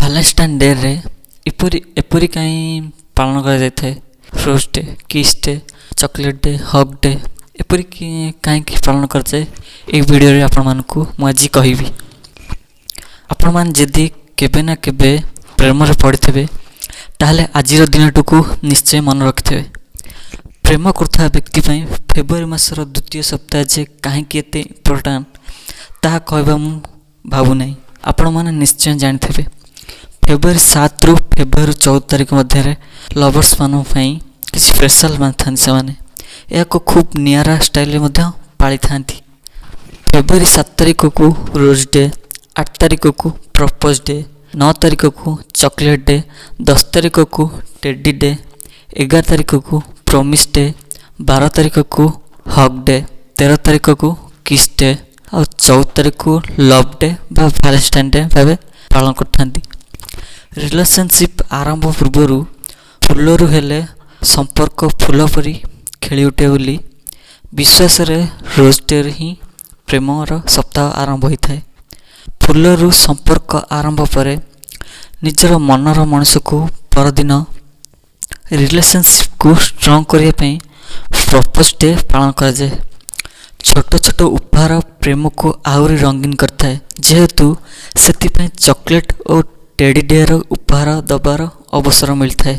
Valentine ଡେରେ ଏପରି ଏପରି କାହିଁ ପାଳନ କରାଯାଇଥାଏ? Rose day, kiss day, chocolate day, hug day ଏପରି କାହିଁକି ପାଳନ କରାଯାଏ, ଏହି ଭିଡ଼ିଓରେ ଆପଣମାନଙ୍କୁ ମୁଁ ଆଜି କହିବି। ଆପଣମାନେ ଯଦି କେବେ ନା କେବେ ପ୍ରେମରେ ପଡ଼ିଥିବେ, ତାହେଲେ ଆଜିର ଦିନଟିକୁ ନିଶ୍ଚୟ ମନେ ରଖିଥିବେ। ପ୍ରେମ କରୁଥିବା ବ୍ୟକ୍ତି ପାଇଁ ଫେବୃଆରୀ ମାସର ଦ୍ୱିତୀୟ ସପ୍ତାହ ଯେ କାହିଁକି ଏତେ ଇମ୍ପୋର୍ଟାଣ୍ଟ, ତାହା କହିବା ମୁଁ ଭାବୁନାହିଁ। ଆପଣମାନେ ନିଶ୍ଚୟ ଜାଣିଥିବେ। ଫେବୃଆରୀ 7ରୁ ଫେବୃଆରୀ 14 ତାରିଖ ମଧ୍ୟରେ ଲଭର୍ସମାନଙ୍କ ପାଇଁ କିଛି ସ୍ପେଶାଲ ମାନିଥାନ୍ତି ସେମାନେ। ଏହାକୁ ଖୁବ୍ ନିଆରା ଷ୍ଟାଇଲରେ ମଧ୍ୟ ପାଳିଥାନ୍ତି। ଫେବୃଆରୀ 7 ତାରିଖକୁ ରୋଜ୍ ଡେ, 8 ତାରିଖକୁ ପ୍ରପୋଜ୍ ଡେ, 9 ତାରିଖକୁ ଚକୋଲେଟ୍ ଡେ, 10 ତାରିଖକୁ ଟେଡି ଡେ, 11 ତାରିଖକୁ ପ୍ରମିସ୍ ଡେ, 12 ତାରିଖକୁ ହଗ୍ ଡେ, 13 ତାରିଖକୁ କିସ୍ ଡେ ଆଉ 14 ତାରିଖକୁ ଲଭ୍ ଡେ ବା ଭାଲେଣ୍ଟାଇନ୍ ଡେ ଭାବେ ପାଳନ କରିଥାନ୍ତି। ରିଲେସନସିପ୍ ଆରମ୍ଭ ପୂର୍ବରୁ ଫୁଲରୁ ହେଲେ ସମ୍ପର୍କ ଫୁଲ ପରି ଖେଳି ଉଠେ ବୋଲି ବିଶ୍ୱାସରେ ରୋଜ୍ ଡେରେ ହିଁ ପ୍ରେମର ସପ୍ତାହ ଆରମ୍ଭ ହୋଇଥାଏ। ଫୁଲରୁ ସମ୍ପର୍କ ଆରମ୍ଭ ପରେ ନିଜର ମନର ମଣିଷକୁ ପରଦିନ ରିଲେସନସିପ୍କୁ ଷ୍ଟ୍ରଙ୍ଗ କରିବା ପାଇଁ ପ୍ରପୋଜ୍ ଡେ ପାଳନ କରାଯାଏ। ଛୋଟ ଛୋଟ ଉପହାର ପ୍ରେମକୁ ଆହୁରି ରଙ୍ଗୀନ କରିଥାଏ ଯେହେତୁ, ସେଥିପାଇଁ ଚକୋଲେଟ୍ ଓ ଟେଡି ଡେର ଉପହାର ଦେବାର ଅବସର ମିଳିଥାଏ।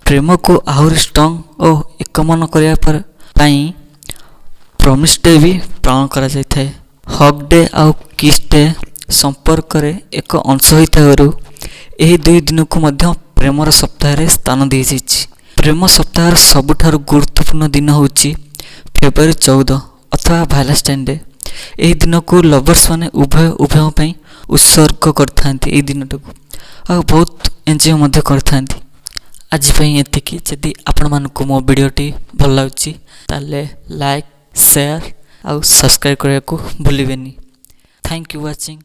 ପ୍ରେମକୁ ଆହୁରି ଷ୍ଟ୍ରଙ୍ଗ ଓ ଏକମନ କରିବା ପାଇଁ ପ୍ରମିସ୍ ଡେ ବି ପାଳନ କରାଯାଇଥାଏ। ହଗ୍ ଡେ ଆଉ କିସ୍ ଡେ ସମ୍ପର୍କରେ ଏକ ଅଂଶ ହୋଇଥିବାରୁ ଏହି ଦୁଇ ଦିନକୁ ମଧ୍ୟ ପ୍ରେମର ସପ୍ତାହରେ ସ୍ଥାନ ଦିଆଯାଇଛି। ପ୍ରେମ ସପ୍ତାହର ସବୁଠାରୁ ଗୁରୁତ୍ୱପୂର୍ଣ୍ଣ ଦିନ ହେଉଛି ଫେବୃଆରୀ 14 ଅଥବା ଭାଲେଣ୍ଟାଇନ୍ ଡେ। ଏହି ଦିନକୁ ଲଭର୍ସ ମାନେ ଉଭୟ ଉଭୟଙ୍କ ପାଇଁ ଉତ୍ସର୍ଗ କରିଥାନ୍ତି ଏହି ଦିନଟାକୁ ଆଉ ବହୁତ ଏନ୍ଜୟ ମଧ୍ୟ କରିଥାନ୍ତି। ଆଜି ପାଇଁ ଏତିକି। ଯଦି ଆପଣମାନଙ୍କୁ ମୋ ଭିଡ଼ିଓଟି ଭଲ ଲାଗୁଛି, ତାହେଲେ ଲାଇକ୍, ସେୟାର ଆଉ ସବସ୍କ୍ରାଇବ୍ କରିବାକୁ ଭୁଲିବେନି। Thank you watching.